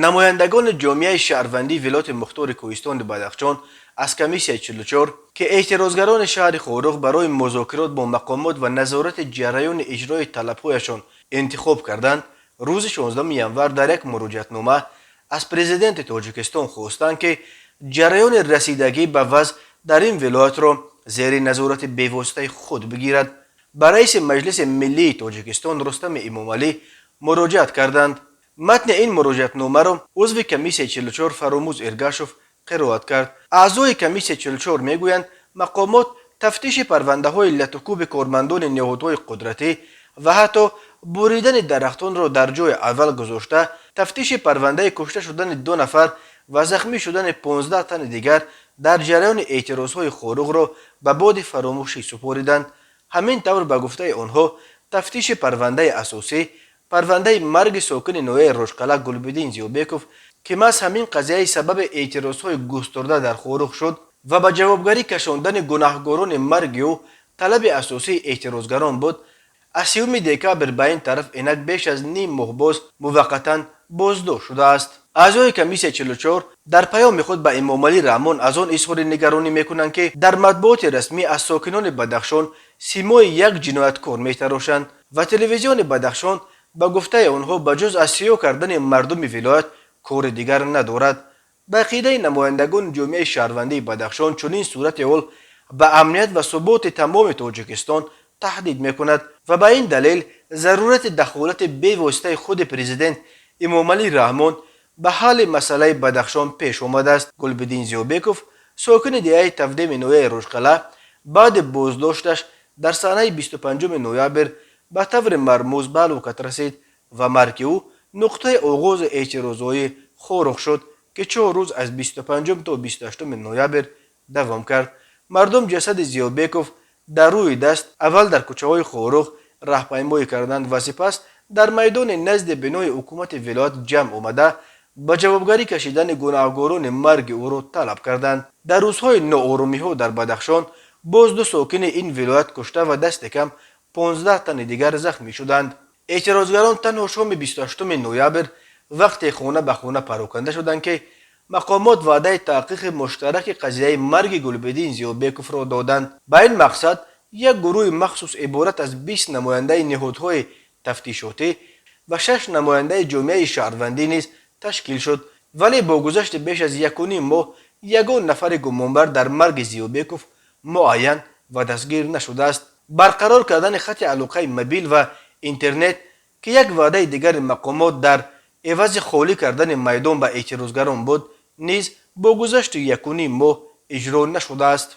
Намояндагони ҷомеаи шаҳрвандии вилояти мухтори кӯҳистони Бадахшон аз комиссияи 44, ки эътирозгарони шаҳри Хоруғ барои музокирот бо мақомот ва назорати ҷараёни иҷрои талабҳояшон интихоб карданд, рӯзи 16 январ дар як муроҷиатнома аз президенти Тоҷикистон хостанд, ки ҷараёни расидагӣ ба вазъ дар ин вилоятро зери назорати бевоситаи худ бигирад. Ба раиси Маҷлиси миллии Тоҷикистон Рустами Эмомалӣ муроҷиат карданд. Матни ин муроҷиатномаро узви комиссияи 44 Фаромӯз Эргашов қироат кард. Аъзои комиссияи 44 мегӯянд, мақомот тафтиши парвандаҳои латукӯби кормандони ниҳодҳои қудратӣ ва ҳатто буридани дарахтонро дар ҷои аввал гузошта, тафтиши парвандаи кушта шудани ду нафар ва захмӣ шудани 15 тани дигар дар ҷараёни эътирозҳои Хоруғро ба боди фаромӯшӣ супориданд. Ҳамин тавр, ба гуфтаи онҳо, тафтиши парвандаи асосӣ, парвандаи марги сокини ноҳияи Рошқалъа Гулбиддин Зиёбеков, ки маҳз ҳамин қазияи сабаби эътирозҳои густурда дар Хоруғ шуд ва ба ҷавобгарӣ кашондани гунаҳгорони марги ӯ талаби асосии эътирозгарон буд, аз 30 декабр ба ин тараф инак беш аз ним моҳ боз муваққатан боздошт шудааст. Аъзои комиссияи 44 дар паёми худ ба Эмомалӣ Раҳмон аз он изҳори нигаронӣ мекунанд, ки дар матбуоти расмӣ аз сокинони Бадахшон симои як ҷинояткор метарошанд ва телевизиони Бадахшон, ба гуфтаи онҳо, ба ҷуз аз сиёҳ кардани мардуми вилоят кори дигар надорад. Ба ақидаи намояндагони ҷомеаи шаҳрвандии Бадахшон, чунин сурати ҳол ба амният ва суботи тамоми Тоҷикистон таҳдид мекунад ва ба ин далел зарурати дахолати бевоситаи худи президент Эмомалӣ Раҳмон ба ҳалли масъалаи Бадахшон пеш омадааст. Гулбиддин Зиёбеков, сокини деҳаи Тавдеми ноҳияи Рошқалъа, баъди боздошташ дар санаи 25 ноябр ба таври мармуз ба ҳалокат расид ва марги ӯ нуқтаи оғози эътирозҳои Хоруғ шуд, ки 4 рӯз аз 25 то 28 ноябр давом кард. Мардум ҷасади Зиёбеков дар рӯи даст аввал дар кӯчаҳои Хоруғ раҳпаймоӣ карданд ва сипас дар майдони назди бинои ҳукумати вилоят ҷамъ омада, ба ҷавобгарӣ кашидани гунаҳгорони марги ӯро талаб карданд. Дар рӯзҳои нооромиҳо дар Бадахшон боз ду сокини ин вилоят кушта ва дасти кам 15 тани дигар захмӣ шуданд. Эътирозгарон танҳо шоми 28 ноябр вақте хона ба хона пароканда шуданд, ки мақомот ваъдаи таҳқиқи муштараки қазияи марги Гулбиддин Зиёбековро доданд. Ба ин мақсад як гурӯҳи махсус иборат аз 20 намояндаи ниҳодҳои тафтишотӣ ва шаш намояндаи ҷомеаи шаҳрвандӣ низ ташкил шуд, вале бо гузашти беш аз 1,5 моҳ ягон нафари гумонбар дар марги Зиёбеков муайян ва дастгир нашудааст. Барқарор кардани хати алоқаи мобил ва интернет, ки як ваъдаи дигари мақомот дар эвази холӣ кардани майдон ба эътирозгарон буд, низ бо гузашти 1,5 моҳ иҷро нашудааст.